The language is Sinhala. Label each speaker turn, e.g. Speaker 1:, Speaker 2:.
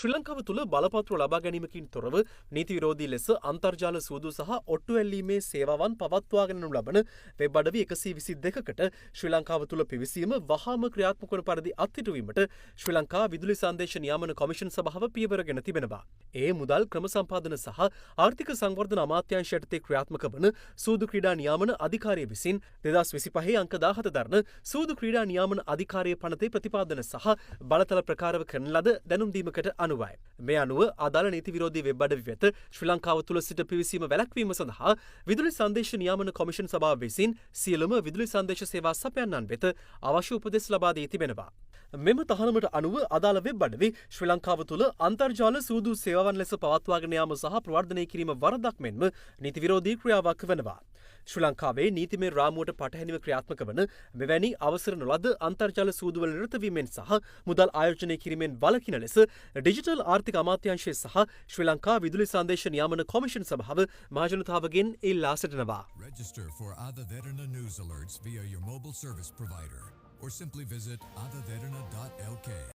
Speaker 1: ශ්‍රී ලංකාව තුළ බලපත්‍ර ලබා ගැනීමකින් තොරව නීති විරෝධී ලෙස අන්තර්ජාල සූදු සහ ඔට්ටු ඇල්ලීමේ සේවාවන් පවත්වාගෙන යනු ලබන වෙබ් අඩවි 122කට ශ්‍රී ලංකාව තුළ පිවිසීම වහාම ක්‍රියාත්මක වන පරිදි අත්හිටුවීමට ශ්‍රී ලංකා විදුලි සංදේශ නියාමන කොමිෂන් සභාව පියවරගෙන තිබෙනවා. ඒ මුදල් ක්‍රම සම්පාදන සහ ආර්ථික සංවර්ධන අමාත්‍යාංශ යටතේ ක්‍රියාත්මක වන සූදු ක්‍රීඩා නියාමන අධිකාරිය විසින් 2025 අංක 17 දරන සූදු ක්‍රීඩා නියාමන අධිකාරිය පනතේ ප්‍රතිපාදන සහ බලතල ප්‍රකාරව කරන ලද දැනුම් දීමකට අනුවයි. මේ අනුව අදාළ නීති විරෝධී වෙබ් අඩවි වෙත ශ්‍රී ලංකාව තුළ සිට පිවිසීම වැළැක්වීම සඳහා විදුලි සංදේශ නියාමන කොමිෂන් සභාව විසින් සියලුම විදුලි සංදේශ සේවා සපයන්නන් වෙත අවශ්‍ය උපදෙස් ලබා දී තිබෙනවා. මෙම තහනමට අනුව අදාළ වෙබ් අඩවි ශ්‍රී ලංකාව තුළ අන්තර්ජාල සූදු සේවාවන් ලෙස පවත්වාගෙන යාම සහ ප්‍රවර්ධනය කිරීම වරදක් මෙන්ම නීති විරෝධී ක්‍රියාවක් වෙනවා. ශ්‍රී ලංකාවේ නීතිමය රාමුවට පටහැනිව ක්‍රියාත්මක වන මෙවැනි අවසර නොලද අන්තර්ජාල සූදුවල නිරත වීමෙන් සහ මුදල් ආයෝජනය කිරීමෙන් වළකින ලෙස ඩිජිටල් ආර්ථික අමාත්‍යාංශය සහ ශ්‍රී ලංකා විදුලි සංදේශ නියාමන කොමිෂන් සභාව මහජනතාවගෙන් ඉල්ලා සිටිනවා.
Speaker 2: Register for Ada Derana news alerts via your mobile service provider or simply visit adaderana.lk.